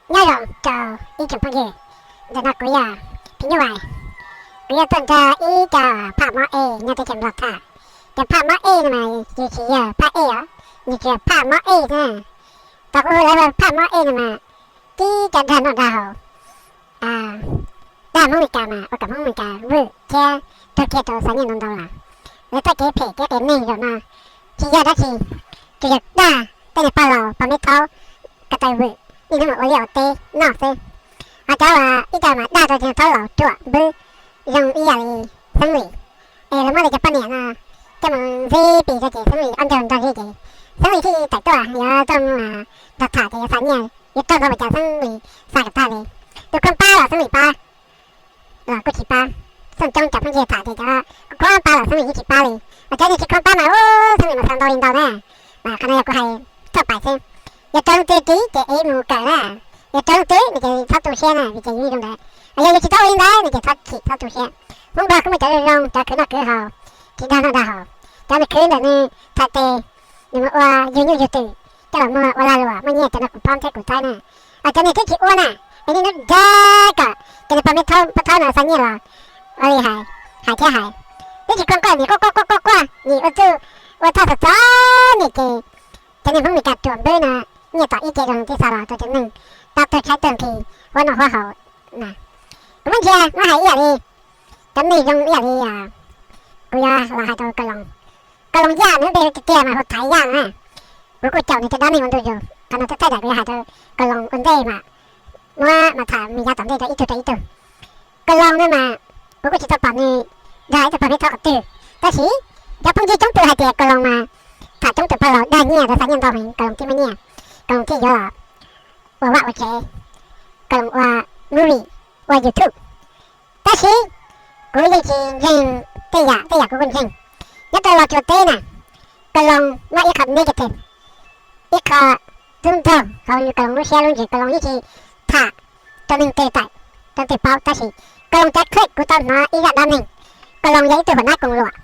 Nyob zoo rau ib tsoom phooj ywg, ntawm no kuv yog Phim Nyuj Vais. Kuv yuav tuaj nrog ib co phaj mob ej nyob teb chaws Nplog tham. Cov phaj mob ej no mas yus tsis yog phaj ej os, nws tsis yog phaj mob ej na. Tau kuv hu lawv ua phaj mob ej no mas tib co dag noj dag haus, dag Hmoob Mes Kas mas ua kom Hmoob Mes Kas vwm thiab tuag kiag rau xa nyiaj ntau ntau lawm. Lawv txoj kev phem kev qias neeg zaum no tsis yog dab tsi, tsuas yog dag tej niag pog laus pog me thaub ko taw vwm, niaj hnub mus ua liaj ua teb noj xwb. Ho cov uas ib co mas dag rau cov thaub laus ruam npwb zoo ib yam li Xeeb Lis, es lawv muab lawv cov poj niam no coj mus ntxib pis rau ces Xeeb Lis ob ncaug nrog li ces Xeeb Lis thiaj tawm tuaj yuav tuaj nrog tham ces yuav xa nyiaj, yuav raug ntau mas cas Xeeb Lis xa kom tag li. Tus khuab pab los Xeeb Lis pab los kuj tsis pab, txooj coob cov phooj ywg tham ces cov khuab pab los Xeeb Lis yeej tsis pab li. Mas cov neeg tsis khuab pab mas ub Xeeb Lis mas xa ntau li ntau na. Mas qhov no yog kuv hais txhawj pais xwb. Yog raug leej twg ris ces ev mus kawm na, yog raug leej twg no ces txhob tu siab na vim ces yus yeej zoo ntawd. Mas yog yus tsis tau ua li ntawd no ces txhob chim txhob tu siab. Hmoob Nplog kuj muaj cov zoo zoo, cov khwv noj khwv haus, khwv dag noj dag haus, cov nws khwv ntawm nws txhais tes, nws mus ua yug nyuj yug twm coj los muag ua lag luam muaj nyiaj cov no kuv paub thiab kuv txhawb na. Mas cov neeg twb tsis ua na, es niaj hnub dag kom cov niag pog me thaub pog thaub no xa nyiaj los ua li hais, hais thiab hais. Twb tsis khuam koj nim quaj quaj quaj quaj quaj nim ua txuj ua txhaj txom txom nyem ces cov niag Hmoob Mes Kas ruam npwb no nyiaj tom ib ce zoo thiaj xa los rau cov neeg tab tuag tshaib tuag nqhis huab noj huab haus na. Kuv muab ntsia muab hais ib yam li cov neeg zoo ib yam li kuv yuav los hais rau Kaus Loos. Kaus Loos Yaj nws lub npe tiag tiag mas hu Thaiv Yaj na. Kuv kuj caum nws cov dab neeg ua ntu zus, qhov no twb thaij daim kuv yuav hais rau Kaus Loos ua ntej mas muab mas tham me yav tom ntej rau ib tug rau ib tug. Kaus Loos no mas kuv kuj tsis tau pom nws dag ib tug pog me thaub qhov twg, tab sis cov phooj ywg coob tus hais tias Kaus Loos mas tham coob tus pog laus dag nyiaj rau xa nyiaj ntau heev Kaus Loos thiaj muaj nyiaj, Kaus Loos thiaj yuav los ua vaj ua tsev, Kaus Loos ua movie, ua YouTube. Tab sis kuv yeej tsis ntseeg tej yam, tej yam kuv kuj ntseeg. Nyob rau Los Tsuas teb na, Kaus Loos muaj ib qho negative, ib qho tub nraug hauv Kaus Loos lub siab lub ntsws, Kaus Loos yeej tsis tham rau neeg twg tawm, rau neeg twg paub, tab sis Kaus Loos cov clip kuv tau hnov ib zaj dab neeg. Kaus Loos yog ib tug huam nab koom luam,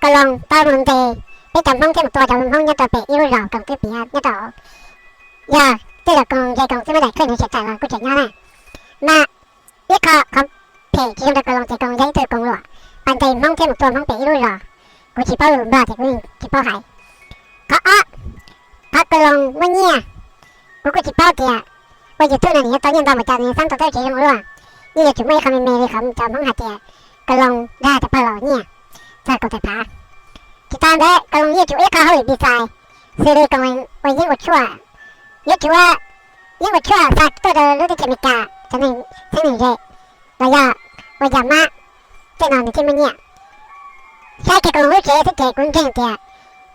Kaus Loos tau mus ntes peb cov Hmoob thiab mus tua cov Hmoob nyob rau pem ib lub zos Kaus Loos twb piav nyob rau, yog tej zaum Kaus Loos ntshe Kaus Loos twb muab daim clip no tshem tawm los kuj tseem nyob na. Mas ib qho qhov phem tsis zoo rau Kaus Loos ces Kaus Loos yog ib tug koom luam, pab ntes Hmoob thiab mus tua Hmoob pem ib lub zos. Kuv tsis paub lus Nplog ces kuv yeej tsis paub hais. Qhov ob, qhov Kaus Loos muaj nyiaj, kuv kuj tsis paub tias ua YouTube no nws yuav tau nyiaj ntau npaum cas nws xav tau teb tsev zoo ua luaj. Yeej yuav tsum muaj ib qho me me li qhov cov Hmoob hais tias Kaus Loos dag cov pog laus nyiaj txog Kaus Tais Phav. Tsis tas ntawd Kaus Loos yeej tsum ua ib qho hauj lwm bi xais, xws li Kaus Loos ua yeeb ua tshuaj, yuav tsum ua yeeb ua tshuaj xa tuaj rau lub teb chaws Amelikas cov neeg txheeb neeg ze, los yog ua yam mab, tej no nws thiaj muaj nyiaj. Saib kiag Kaus Loos lub tsev xwb ces kuv ntseeg tias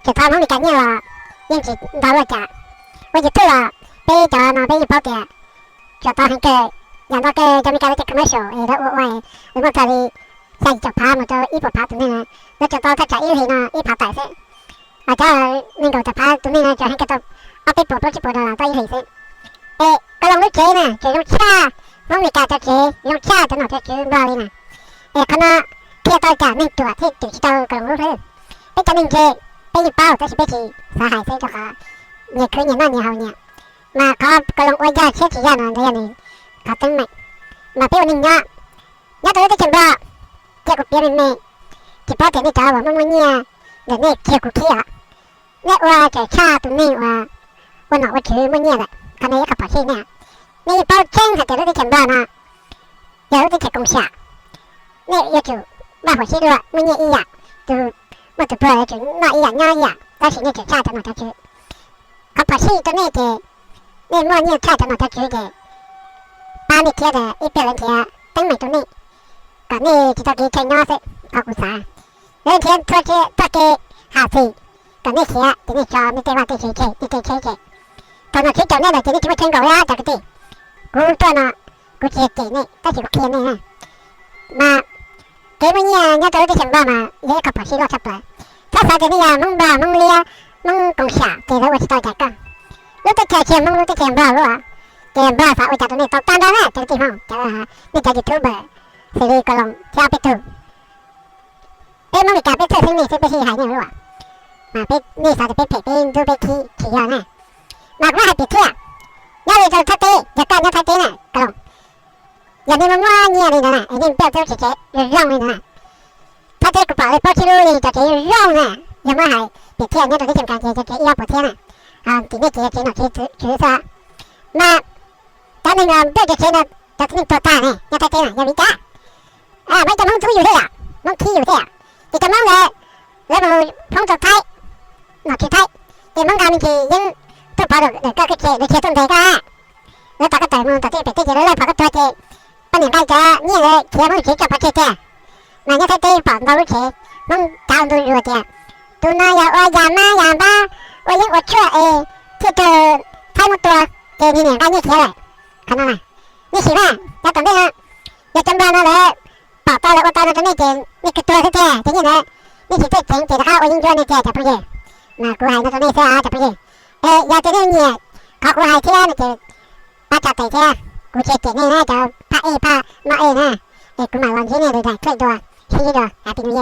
tseem thov Hmoob Meskas nyiaj los yeej tsis ntau luaj cas. Ua YouTube los peb cov no peb yeej paub tias tseem thov heev kawg, yam ntau kawg cov Meskas lawv cov commercial es lawv ua ua, lawv muaj txog li xya yim caum phav mus rau ib puas phav tus neeg, lawv tseem tau thaj tsam ib hlis no ib phav tawm xwb. Cov nees nkaum tawm phav tus neeg no tseem heev kawg tau ob peb puas plaub tsib puas dollar tau ib hlis xwb. Es Kaus Loos lub tsev na tseem zoo tshaj Hmoob Meskas cov tsev, zoo tshaj cov nom cov tswv Nplog li na. Es qhov no qhia tau cas neeg ruam thiaj cem tsis tau Kaus Loos lub hlwb. Peb cov neeg ntse peb yeej paub tab sis peb tsis xav hais xwb rau qhov nyias khwv nyias noj nyias haus nyias. Mas qhov Kaus Loos ua yog thiab tsis yog no ntawd yog nws qhov teeb meem. Mas peb ua neeg nyob, nyob rau lub teb chaws Nplog, cia kuv piav me me, tsis paub tias nej cov uas muaj muaj nyiaj ntawm nej kiag kuv khib os. Nej ua tseem tshaj tus neeg uas ua nom ua tswv muaj nyiaj lawm, qhov no ib qho phom sij nej. Nej yeej paub tseeb hais tias lub teb chaws Nplog no yog lub teb chaws koom sam, nej yuav tsum npaj phom sij dua, muaj nyiaj ib yam, tus muaj tus pluag yuav tsum noj ib yam nyob ib yam, tab sis nej tseem tshaj cov nom cov tswv. Qhov phom sij rau nej ces nej muaj nyiaj tshaj cov nom cov tswv ces pab nej thiab, ib pliag lawv nrhiav teeb meem rau nej, kom nej tsis tau kev chaw nyob xwb. Qhov kuv xav, lawv nrhiav txoj kev ham txim kom nej khiav ces nej tso nej tej vaj tej tsev tseg, nej tej tsheb tseg. Thaum nom tswv caum nej lawm ces nej tsis muaj chaw nkaum li cov kwv tij. Kuv tuaj no kuv tsis yog cem nej tab sis kuv qhia nej na. Mas kev muaj nyiaj nyob rau lub teb chaws Nplog mas yog ib qho phom sij loj tshaj plaws. Txhob xav tias nej yog Hmoob Nplog, Hmoob Liab, Hmoob koom sam ces lawv ua tsis tau cas koj. Lub teb chaws tsis yog Hmoob lub, teb chaws Nplog lub. Ces Nplog xav ua cas rau nej tau tag nrho na cov kwv tij Hmoob, nej cov YouTuber xws li Kaus Loos thiab ob peb tug. Peb Hmoob Meskas peb txhawj xeeb nej xwb peb thiaj hais nej ua luaj. Mas peb, nej xav tias peb phem peb ntub peb khib tsis yog na. Mas kuv muab hais tias thiab, Nyob li rau Thaib teb, yog koj nyob Thaib teb na, yog nej muab muab nyiaj li ntawd na es nej npaj tau tsev zoo li ntawd na. Thaib teb kuv pom li paub txhij lub li cov tsev zoo na, yog muab hais piam thiaj nyob rau teb chaws Amelikas ces cov tsev ib ob puas txhiab na, tim nej tsev tsev nom tsev tswv xwb. Mas cov neeg npaj cov tsev no, cov tib neeg tuag tag ne nyob Thaib teb na yog vim li cas? Muaj ib co Hmoob ntxub yus thiab yom, Hmoob khib yus thiab yom, ces cov Hmoob ntawd lawv mus phoob rau Thaib, nom tswv Thaib, ces Hmoob nqa me ntsis yeeb tuaj pov rau koj tsev, lawv tsis tuaj ntes koj. Lawv tom koj tawm mus tom tej pem teb ces lawv lawv phom koj tuag ces poj niam nqa cov nyiaj ntawd khiav Hmoob tsev coj pov tseg tiag. Mas nyob Thaib teb pom ntau lub tsev Hmoob cav ua ntu zus tias tus no yog ua yam mab yam npab, ua yeeb ua tshuaj es thiaj raug Thaib muab tua, ces nws niam nqa nyiaj khiav lawm. Qhov no na, nej sim na, cov tom ntej no, yog cov Nplog no lawv pom tau lawv ua tau no rau nej ces nej kawg tuag xwb tiag, cov nyiaj ntawd nej tsis txawj ceev ces rov qab ua yeeb ncuab nej tiag cov phooj ywg. Mas kuv hais no rau nej xwb cov phooj ywg. Es yog tias nej nyiam qhov kuv hais thiab no ces pab tsa tes thiab, kuv tsis cem nej na cov phaj ej phaj moj ej na, es kuv mam los ntsib nej lwm daim clip dua, sib ntsib dua, happy new year.